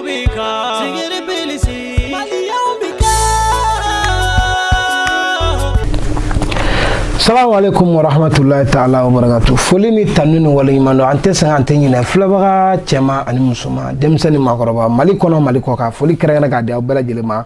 bɛ kan Zikiri Plus Maliyaw bɛ kan. Salamu alaikum wa rahmatullahi ta'ala wa barakatuh. Foli ni tanu ni waleɲuman dɔn, an tɛ sɛgɛn, an tɛ ɲinɛ filɛbaga cɛman ani musoman, denmisɛnnin, maakɔrɔba, Mali kɔnɔ, Mali kɔ kan. Foli kɛrɛnkɛrɛn k'a di aw bɛɛ lajɛlen ma,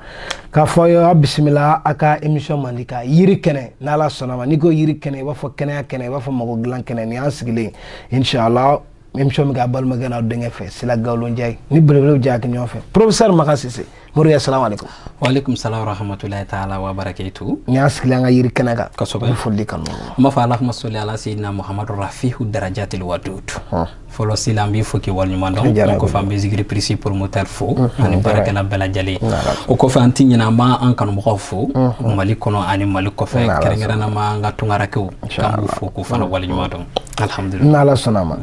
k'a fɔ aw ye aw bisimila a ka émission mandi ka yiri kɛnɛ. N'Ala sɔnna ma, n'i ko yiri kɛnɛ, i b'a fɔ kɛnɛya kɛnɛ, i b'a fɔ mago dilan kɛnɛ. Nin y'an sigilen, inshallah, émission min kɛ a balimakɛ n'aw denkɛ fɛ, Sila Gawlo Ndiaye ni belebelew jɛ kɛ ɲɔgɔn fɛ, professeur Makan Sise Moriya. Salamu alaikum. Waalaikum salam wa rahmatullahi ta'ala wa barakatuh. Nin y'an sigilen an ka yiri kɛnɛ kan. Kosɛbɛ. N bɛ foli di kanu. N b'a fɔ Allahumma salli ala sayyidina Muhammadu rafihu darajatil wadud. Fɔlɔ sila, an b'i fo k'i waleɲuman dɔn. Diyara. O kɔfɛ, an bɛ Zikiri Plus promoteur fo ani baarakɛla bɛɛ lajɛlen. N'Ala. O kɔfɛ, an ti ɲinɛ, an b'an kanubagaw fo Mali kɔnɔ ani Mali kɔfɛ, N'Ala. kɛrɛnkɛrɛnnama an ka tunkarakɛw, k'an b'u fo k'u fana waleɲuman dɔn, alhamdulillah. N'Ala sɔnna a ma,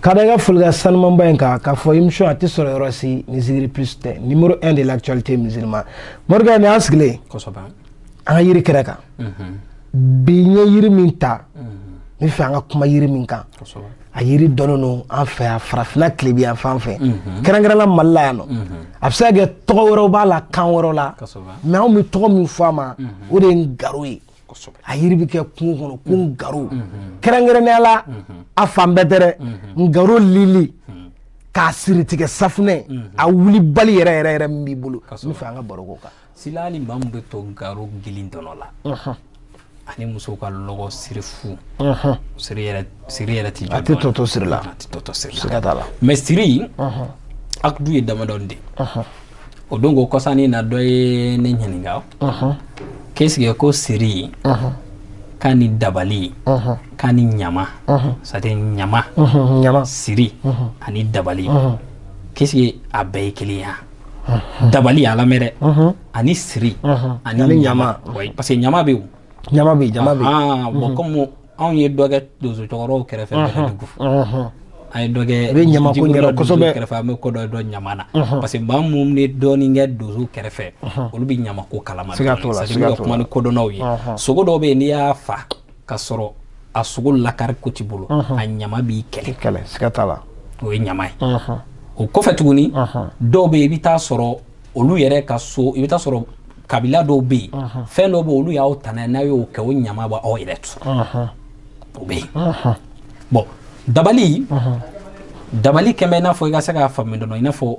ka da i ka foli ka sanumanba in kan, k'a fɔ émission a tɛ sɔrɔ yɔrɔ si ni Zikiri Plus tɛ, numéro 1 de l'actualité musulmane. Morikɛ, nin y'an sigilen an ka yiri kɛnɛ kan. Bi n ye yiri min ta, n bɛ fɛ an ka kuma yiri min kan, a yiri dɔnnen don an fɛ yan, farafinna tilebi yan fan fɛ, kɛrɛnkɛrɛnna Mali la yan nɔ. A bɛ se ka kɛ tɔgɔ wɛrɛw b'a la kan wɛrɛw la, mais anw bɛ tɔgɔ min fɔ a ma, o de ye ngaro ye. A yiri bɛ kɛ kungo kɔnɔ ko ngaro. Kɛrɛnkɛrɛnnenya la, a fan bɛɛ tɛ dɛ, ngaro lili k'a siri tigɛ safunɛ, a wulibali yɛrɛ yɛrɛ yɛrɛ min b'i bolo, n bɛ fɛ an ka baro k'o kan. Sila, hali maa min bɛ to garo gili dɔnɔ la ani musow ka lɔgɔ siri fu, siri yɛrɛ, siri yɛrɛ ti jɔ. A tɛ tɔ to siri la. A tɛ tɔ to siri la. Siga t'a la. Mais siri akudu ye damadɔni de o don ko kɔsanni na, dɔ ye ne ɲininka qu'est-ce que ko siri k'a ni dabali k'a ni ɲama, c'est à dire ɲama. Ɲama. Siri ani dabali, qu'est-ce que a bɛɛ ye kelen ye? Dabali, a lamɛn dɛ, ani siri ani Ani ɲama. Ɲama. Oui, parce que ɲama bɛ yen. Ɲama bɛ yen, ɲama bɛ yen. Ah, bon, comme anw ye dɔ kɛ donso cɛkɔrɔbaw kɛrɛfɛ Bɛlɛdugu, an ye dɔ kɛ I bɛ ɲama ko Jikɔrɔla ɲɛdɔn donsow kosɛbɛ. kɛrɛfɛ, an bɛ ko dɔ dɔn ɲama na, parce que maa minnu ye dɔɔnin kɛ donso kɛrɛfɛ, olu bɛ ɲama ko kalama. Siga t'o la, dɔɔnin. C'est-à-dire siga u bɛ t'o ka kuma la. ni kodɔnnaw ye. Sogo dɔw bɛ yen, n'i y'a fa ka sɔrɔ a sogo lakari ko t'i bolo, a ɲama b'i kɛlɛ. Kɛlɛ, siga t'a la. O ye ɲama ye. O kɔfɛ tuguni, dɔw bɛ yen, i bɛ taa sɔrɔ olu yɛrɛ ka so, i bɛ taa sɔrɔ kabila dɔw bɛ yen, fɛn dɔw bɛ yen, olu y'aw tana ye, n'a y'o kɛ, o ɲama b'aw yɛrɛ tu, o bɛ yen. Bon, dabali, dabali kɛmɛ, i n'a fɔ i ka se k'a faamu dɔrɔn, i n'a fɔ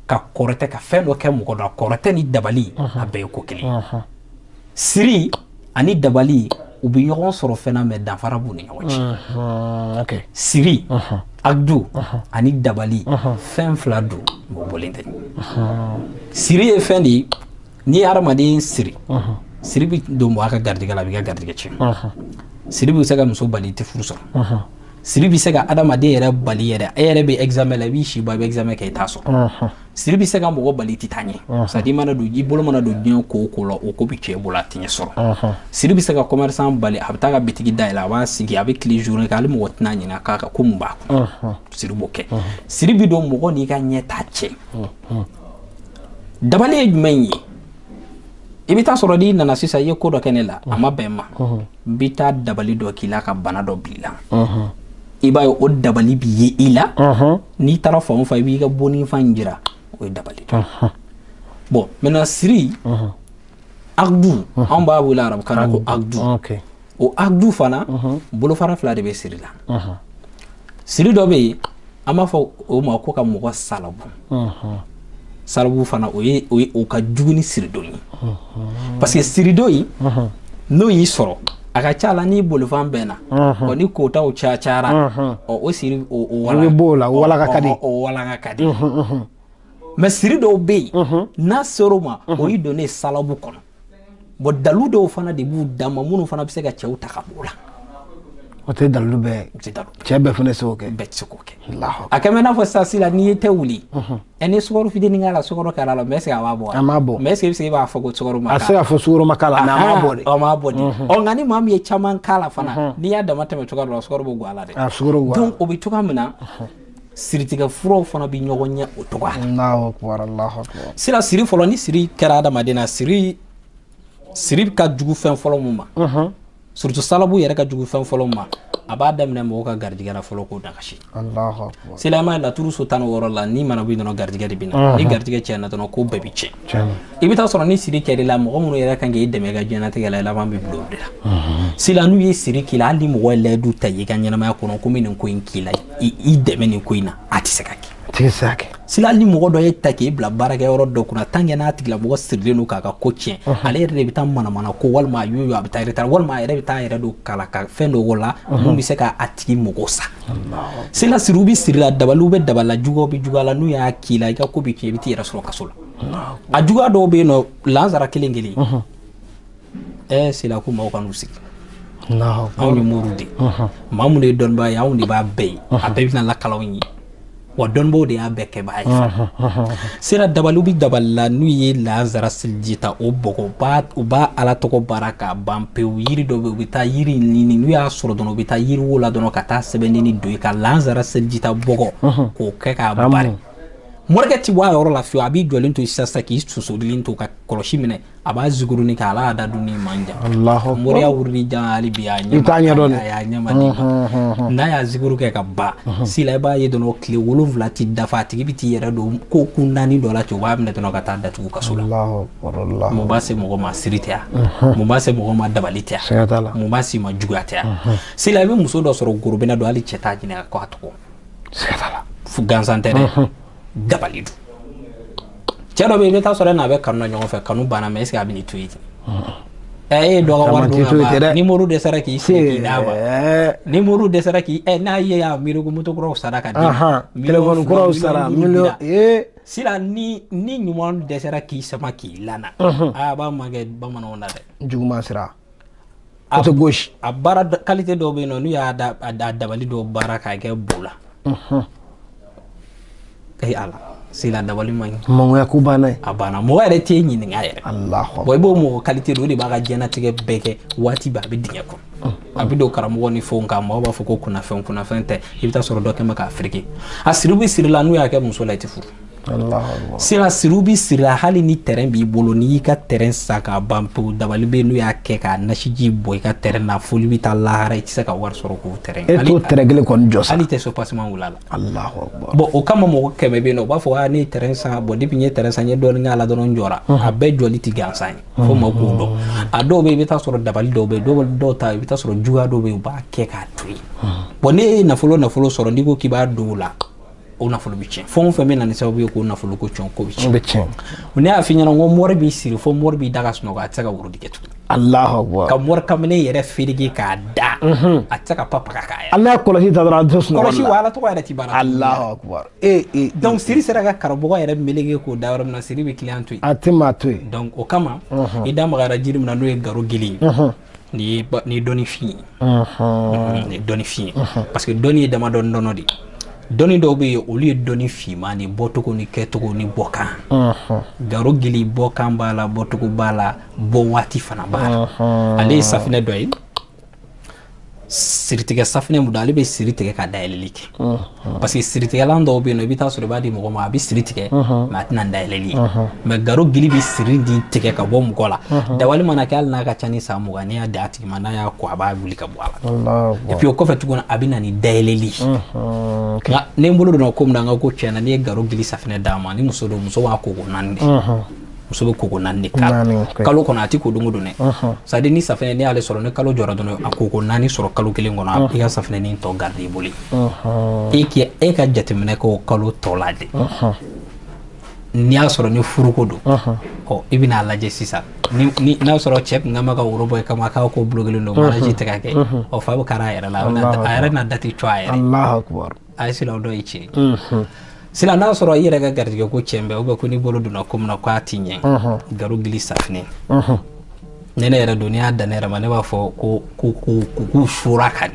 ka kɔrɔtɛ ka fɛn dɔ kɛ mɔgɔ dɔ la. Kɔrɔtɛ ni dabali, a bɛɛ ye ko kelen ye. Siri ani dabali, u bɛ ɲɔgɔn sɔrɔ fɛn na, mais danfara b'u ni ɲɔgɔn cɛ. Siri agdu ani dabali, fɛn fila don, o bɔlen tɛ. Siri ye fɛn de ye, n'i ye hadamaden siri, siri bɛ don mɔgɔ ka garijɛgɛ la, a b'i ka garijɛgɛ tiɲɛ. Siri bɛ se ka muso bali i tɛ furu sɔrɔ. Siri bɛ se ka adamaden yɛrɛ bali yɛrɛ, e yɛrɛ bɛ examen la, i b'i si ban, i bɛ examen kɛ, i t'a sɔrɔ. Siri bɛ se ka mɔgɔ bali i tɛ taa ɲɛ, c'est à dire i mana don, i bolo mana don diɲɛ ko o ko la, o ko bɛ cɛ bolo, a tɛ ɲɛ sɔrɔ. Siri bɛ se ka commerçant bali, a bɛ taa ka bitigi dayɛlɛ, a b'a sigi, a bɛ tile journée kɛ, hali mɔgɔ tɛna ɲinɛ k'a kan ko mun b'a kun. Siri b'o kɛ. Siri bɛ don mɔgɔ n'i ka ɲɛ t'a cɛ. Dabali ye jumɛn ye? I bɛ taa sɔrɔ n'i nana sisan, i ye ko dɔ kɛ ne la, a ma bɛn n ma, n bɛ taa dabali dɔ k'i la ka bana dɔ bil'i la. I b'a ye, o dabali bi ye i la, n'i taara fan o fan, i b'i ka bonni fan jira, o ye dabali dɔ ye. Bon, maintenant, siri agdu, anw b'a wele arabukan na ko agdu. O agdu fana, bolofara fila de bɛ siri la. Siri dɔ bɛ yen, an b'a fɔ o ma ko ka mɔgɔ salabu. Salabu fana, o ye o ka jugu ni siridon ye, parce que siridon in, n'o y'i sɔrɔ, a ka ca la, n'i bolifan bɛnna, ɔ ni kotaw cayara, ɔ o siri o O bɛ b'o la, o walaka ka di. O walaka ka di. Mais siri dɔw bɛ yen, n'a ser'o ma, o y'i donnen salabu kɔnɔ. Bon, dalu dɔw fana de b'u dan ma, minnu fana bɛ se ka cɛw ta ka b'o la. O tɛ dalilu bɛɛ ye. U tɛ dalu. Cɛ bɛɛ fana se k'o kɛ. Bɛɛ tɛ se k'o kɛ. Allahu. A kɛmɛ, n'a fɔ sisan, sisan n'i ye tɛ wuli, ɛ ni sukaro fitinin k'a la, sukaro kɛra la, mais est ce que a b'a bɔ wa? A m'a bɔ. Mais est ce que i bɛ se b'a fɔ ko sukaro ma A tɛ se k'a fɔ sukaro ma k'a la, mais a m'a bɔ de. A m'a bɔ de. Ɔ nka ni maa min ye caman k'a la fana, n'i y'a dama tɛmɛ cogoya dɔ la, sukaro bɛ bɔ a la dɛ. A sukaro bɔ a la. Donc o bɛ cogoya min na, siritigɛ furaw fana bɛ ɲɔgɔn ɲɛ o cogoya la. Allahu akbar, Allahu akbar. Sira, siri fɔlɔ, ni siri kɛra adamaden na, siri ka jugu fɛn fɔlɔ mun ma, surtout salabu yɛrɛ ka jugu fɛn fɔlɔ mun ma, A b'a daminɛ mɔgɔw ka garijɛgɛ la fɔlɔ k'o nagasi. Silamɛya laturu so 16 la n'i mana bɔ yen dɔrɔn garijɛgɛ de bɛ na. Ni garijɛgɛ tiɲɛna dɔrɔn ko bɛɛ bɛ tiɲɛ. I bɛ taa sɔrɔ ni siri kɛr'i la mɔgɔ minnu yɛrɛ kan k'i dɛmɛ i ka diɲɛlatigɛ la i laban bɛ bila o de la. Sila n'u ye siri k'i la hali ni mɔgɔ ye layidu ta i ka ɲɛnamaya kɔnɔ ko n bɛ nin ko in k'i la i dɛmɛ nin ko in na a tɛ se ka kɛ. Sila hali ni mɔgɔ dɔ ye ta k'e bila baarakɛyɔrɔ dɔ kunna tant que n'a tigilamɔgɔ sirilen don k'a ka ko tiɲɛ ale yɛrɛ de bɛ taa manamana ko walima a y'o ye a bɛ taa retard walima a yɛrɛ bɛ taa a yɛrɛ don kala ka fɛn dɔ la mun bɛ se k'a tigi mɔgɔ sa. Sila siriw bɛ siri la dabaliw bɛ dabali la juguyaw bɛ juguya la n'u y'a k'i la i ka ko bɛ tiɲɛ i bɛ t'i yɛrɛ sɔrɔ kaso la. A juguya dɔw bɛ yen nɔ lansara kelen kelen sila ko maaw ka n'u sigi. Anw ye moriw de ye maa minnu ye dɔnnibaa ye anw de b'a bɛɛ ye a bɛɛ bɛna lakala anw ye. Wa dɔnnibaaw de y'a bɛɛ kɛbaa ye. Sira dabaliw bɛ dabali la n'u ye lansara seliji ta o bɔgɔ u b'a ala tɔgɔ baara k'a ban pewu. Yiri dɔ bɛ yen u bɛ taa yiri ɲini n'u y'a sɔrɔ dɔrɔn u bɛ taa yiriwo la dɔrɔn ka taa sɛbɛnni don yen ka lansara seliji ta bɔgɔ k'o kɛ k'a bari. Morikɛ ti bɔ a yɔrɔ la fiyewu a b'i jɔlen to sisan k'i sosolilen to ka kɔlɔsi minɛ a b'a zigiruni kɛ ala y'a da dunni man jan. Moriya wurudi jan hali bi a ɲɛ ma d'i ma. N'a y'a ziguru kɛ ka ban sila i b'a ye dɔrɔn tile 7 ti dafa a tigi bɛ t'i yɛrɛ don ko kun naani dɔ la ten u b'a minɛ dɔrɔn ka taa datugu kaso la. Mun b'a se mɔgɔ ma siri tɛ yan, mun b'a se mɔgɔ ma dabali tɛ yan, mun b'a se ma juguya tɛ yan. Sila i bɛ muso dɔ sɔrɔ gorobinɛ don hali cɛ t'a ɲininka k'a tɔgɔ. Gansan tɛ dɛ. Dabali don. Cɛ dɔ bɛ yen i bɛ taa sɔrɔ e n'a bɛ kanu na ɲɔgɔn fɛ kanu banna mais est ce que a bɛ n'i to yen ten? E ye dɔ ka wari dun ka ban ni moriw dɛsɛra k'i sigi k'i d'a ma ni moriw dɛsɛra k'i n'a ye a miiri ko moto kuraw sara ka di téléphone kuraw sara miliyɔn sila ni ɲuman dɛsɛra k'i sama k'i lana a b'a magɛ bamananw na dɛ. Juguman sira. Côté gauche. A baara qualité dɔw bɛ yen nɔ n'u y'a dabali dɔw baara k'a kɛ bo la. Ala sila dabali man ɲi. Mangoya ko banna ye. A banna mɔgɔ yɛrɛ t'e ɲininka yɛrɛ. Alahu. Bon i b'o mɔgɔ qualité don o de b'a ka diɲɛlatigɛ bɛɛ kɛ waati bɛɛ a bɛ dingɛ kɔnɔ. A bɛ don karamɔgɔ ni fɛnw kan mɔgɔw b'a fɔ ko kunnafɛn tɛ i bɛ taa sɔrɔ dɔ kɛ bɛ k'a firike. A siriw bɛ siri la n'u y'a kɛ muso la i tɛ furu. Sila siriw bɛ siri la hali ni terrain b'i bolo n'i y'i ka terrain san k'a ban pewu dabali bɛ yen n'u y'a kɛ k'a nasiji bɔ i ka terrain na foli bɛ taa lahara i tɛ se ka wari sɔrɔ k'o terrain. E t'o terrain kelen kɔni jɔ sa. Hali tɛ soubassement wuli a la. Alahu akbar. Bon o kama mɔgɔ 100 bɛ yen nɔ u b'a fɔ aa ne ye terrain san bon depuis n ye terrain san n ye dɔɔnin k'a la dɔrɔn n jɔra. A bɛɛ jɔli tɛ gansan ye fo maaw k'o dɔn. A dɔw bɛ yen i bɛ taa sɔrɔ dabali dɔw bɛ yen dɔw ta i bɛ taa sɔrɔ juguya dɔw bɛ yen u b'a kɛ k'a to yen. Bon ne ye nafolo sɔrɔ n'i ko k'i b'a don o la. O nafolo bɛ tiɲɛ fɛn o fɛn bɛ na ni sababu ye k'o nafolo ko tiɲɛ ko bɛ tiɲɛ. Ne y'a f'i ɲɛna n ko mori b'i siri fo mori b'i da ka sunɔgɔ a tɛ se ka wurudi kɛ tuguni. Alahu akbar. Ka mori kamalen yɛrɛ fereke k'a da a tɛ se ka pa paga k'a yɛrɛ. Ala kɔlɔsi ta dɔrɔn a tɛ sunɔgɔ la. Kɔlɔsi wa ala tɔgɔ yɛrɛ ti baara. Alahu akbar. Donc siri sera ka karamɔgɔ yɛrɛ meleke k'o da yɔrɔ min na siri bɛ client to yen. A tɛ maa to yen. Donc o kama i da magara jiri min na n'o ye garo gili ye. Nin ye dɔnni fin ye. Nin ye dɔnni fin ye parce que dɔnni ye damadɔni dɔnɔ de ye. Dɔnni dɔw bɛ yen olu ye dɔnni finman de bɔcogo ni kɛcogo ni bɔkan. Garo gili bɔkan b'a la bɔcogo b'a la bɔ waati fana b'a la. Ale ye safinɛ dɔ ye siritigɛ safinɛ mun don ale bɛ siri tigɛ ka dayɛlɛli kɛ. Parce que siritigɛlan dɔw bɛ yen nɔ i bɛ taa sɔrɔ i b'a di mɔgɔ ma a bɛ siri tigɛ mais a tɛna dayɛlɛli ye. Mais garo gili bɛ siri di tigɛ ka bɔ mɔgɔ la. Dabali mana kɛ hali n'a ka ca ni san 20 n'i y'a di a tigi ma n'a y'a ko a b'a wuli ka bɔ a la. Et puis o kɔfɛ tuguni a bɛ na ni dayɛlɛli. Nka ne n bolo donna ko min na n ka ko tiɲɛna n'i ye garo gili safinɛ d'a ma ni muso don muso b'a ko ko 4 de. Muso bɛ koko 4 de k'a la kalo kɔnɔ a ti ko don o don dɛ. C'est à dire ni safinɛ n'i y'ale sɔrɔ ni kalo jɔra dɔrɔn a koko 4 sɔrɔ kalo kelen kɔnɔ i ka safinɛ ni tɔ garde i bolo. E ka jateminɛ kɛ o kalo tɔ la de. N'i y'a sɔrɔ ni furuko don ɔ i bɛna lajɛ sisan ni n'a sɔrɔ cɛ kun ka woro bɔ i kama k'a ko bulon don manaji tɛ ka kɛ ɔ fa bɛ kari a yɛrɛ la a yɛrɛ na date cɔ a yɛrɛ. Alahu akbar. A ye sila o dɔ ye tiɲɛ. Sila n'a sɔrɔ i yɛrɛ ka garijɛgɛ ko tiɲɛ bɛ ou bien ko n'i bolo donna ko min na k'a ti ɲɛ garo gili safinɛ ne yɛrɛ don n'i y'a dan ne yɛrɛ ma ne b'a fɔ ko k'u sura ka di.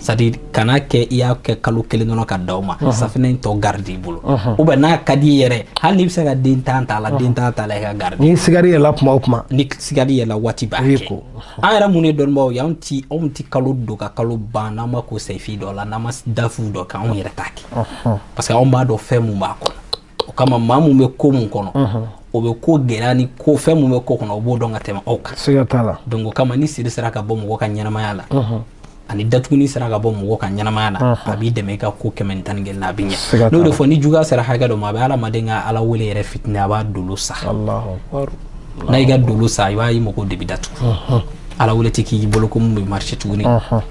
C'est à dire kana kɛ i y'a kɛ kalo kelen dɔrɔn ka da o ma safinɛ in tɔ garde i bolo ou bien n'a ka di i yɛrɛ hali n'i bɛ se ka den 10 t'a la den 10 t'a la i ka garde. Ni sigari yɛlɛla kuma o kuma. Ni sigari yɛlɛla waati b'a kɛ. An yɛrɛ mun ye dɔnnibaaw ye anw ti kalo don ka kalo ban n'an ma ko sɛfi dɔ la n'an ma dafu dɔ kan anw yɛrɛ t'a kɛ. Parce que anw b'a dɔn fɛn mun b'a kɔnɔ. O kama maa mun bɛ ko mun kɔnɔ o bɛ ko gɛlɛya ni ko fɛn mun bɛ ko kɔnɔ o b'o dɔn ka tɛmɛ aw kan. Siga t'a la. Donc o kama ni siri sera ka bɔ mɔgɔ ka ɲɛnamaya la. Ani datuguni sera ka bɔ mɔgɔ ka ɲɛnamaya na, a b'i dɛmɛ i ka ko 111 na, a bɛ ɲɛ. N'o de fɔ, ni juguya sera hakɛ dɔ ma, a bɛ hadamaden ka Ala wele yɛrɛ fitinɛ, a b'a dolo sa. N'a y'i ka dolo sa, i b'a ye mɔgɔw de bɛ datugu. Ala wele tɛ k'i bolo ko mun bɛ marcher tuguni,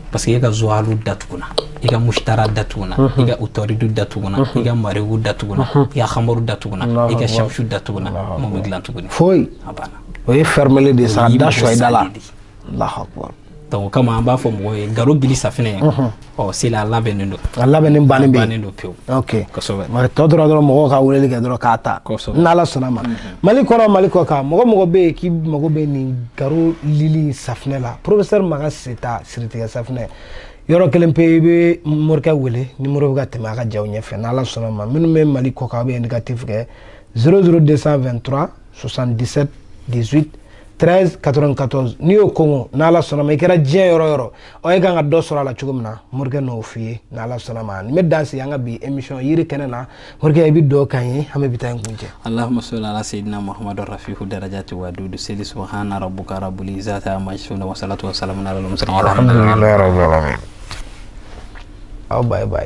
parce que e ka zuwalu datuguna, i ka musitara datuguna, i ka utɔridu datuguna, i ka marigu datuguna, i ka hamaru datuguna, i ka shamsu datuguna, mun bɛ dilan tuguni? Foyi. A banna. O ye fermele de sa, da sɔ i da la. Allahu akbar. Donc o kama an b'a fɔ mɔgɔw ye, garo gili safinɛ, ɔ seli a labɛnnen don. A labɛnnen bannen bɛ yen. Bannen don pewu. Ok. Kosɛbɛ. Mɛ tɔ tora dɔrɔn mɔgɔw ka weleli kɛ dɔrɔn k'a ta. Kosɛbɛ. N'Ala sɔnna ma. Mali kɔnɔ, Mali kɔ kan, mɔgɔ mɔgɔ bɛ yen k'i mago bɛ nin garo lili safinɛ la, professeur Makan Seta siritigɛ safinɛ, yɔrɔ kelen pe, i bɛ morikɛ wele, numéro bɛ ka tɛmɛ a ka jaw ɲɛfɛ. N'Ala sɔnna ma, minnu bɛ Mali kɔ kan, aw bɛ indicatif kɛ 00223 77 18 13 94. N'i y'o kɔngɔ, n'Ala sɔnna ma, i kɛra diɲɛ yɔrɔ yɔrɔ, ɔ e kan ka dɔ sɔrɔ a la cogo min na, morikɛ n'o f'i ye. N'Ala sɔnna ma, nin bɛ dan sigi an ka bi émission yiri kɛnɛ na. Morikɛ, i bɛ dugawu k'an ye, an bɛ bi taa in kuncɛ. Allahumma salli ala sayyidina Muhammad rafihu darajati wa dudu seli subhana rabbuka rabbil izzati amma yasifun wa salatu wa salamun ala al mursalin. Alhamdulillahi rabbil alamin. Aw bye bye.